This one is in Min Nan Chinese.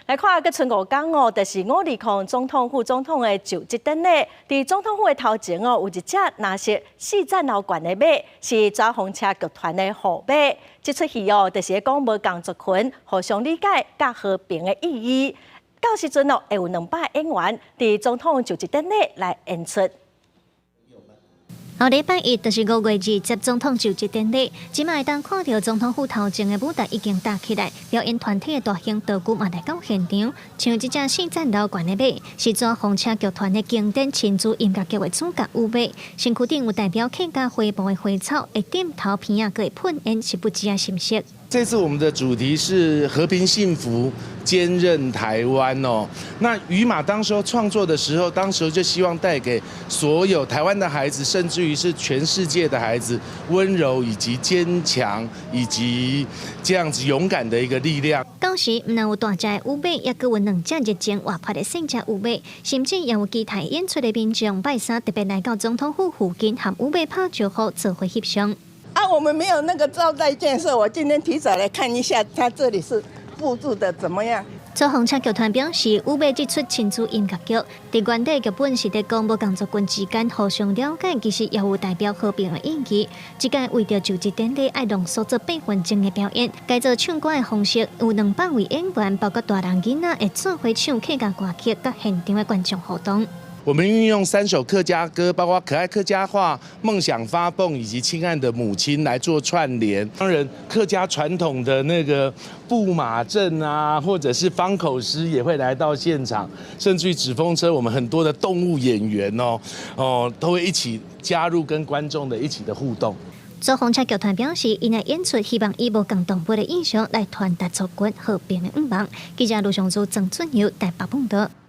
來看閣賰5工哦，就是伍尼孔總統副總統的就職典禮。佇總統府的頭前哦，有一隻藍色四層樓懸的馬，是紙風車劇團的護馬。這齣戲哦，就是講無仝族群互相理解佮和平的意義。到時陣哦，會有200演員佇總統就職典禮來演出。後禮拜一就是5月20總統就職典禮，這擺會當看著總統府頭前的舞台已經搭起來，表演團體的大型道具嘛來到現場。像這隻四層樓懸的馬，是紙風車劇團的經典親子音樂劇的主角舞馬，身軀頂有代表客家花布的花草，會點頭鼻仔，閣會噴煙，是不止啊心色。這次我們的主題是和平、幸福、堅韌台灣哦。那雨馬當時候創作的時候，當時候就希望帶給所有台灣的孩子，甚至於是全世界的孩子，溫柔以及堅強以及這樣子勇敢的一個力量。到時毋但有大隻的舞馬，也閣有兩隻熱情活潑的細隻舞馬，甚至也有其他演出的民眾拜三特別來到總統府附近，和舞馬拍招呼，做伙翕相。啊，我們沒有那個招待建設，我今天提早來看一下，他這裡是佈置的怎麼樣？紙風車劇團表示，舞馬這齣親子音樂劇，佇原底劇本是佇講無仝族群之間互相了解，其實也有代表和平的意義。這擺為著就職典禮愛濃縮做8分鐘的表演，改做唱歌的方式，有200位演員，包括大人囡仔，會做伙唱客家歌曲，佮現場的觀眾互動。我們運用三首客家歌，包括可愛客家話、夢想發蹦以及親愛的母親來做串聯。當然，客家傳統的那個布馬陣啊，或者是方口獅也會來到現場，甚至於紙風車，我們很多的動物演員哦，都會一起加入跟觀眾的一起的互動。紙風車劇團表示，𪜶的演出希望以無仝動物的意象來傳達族群和平的願望。記者盧尚祖、曾俊佑台北報道。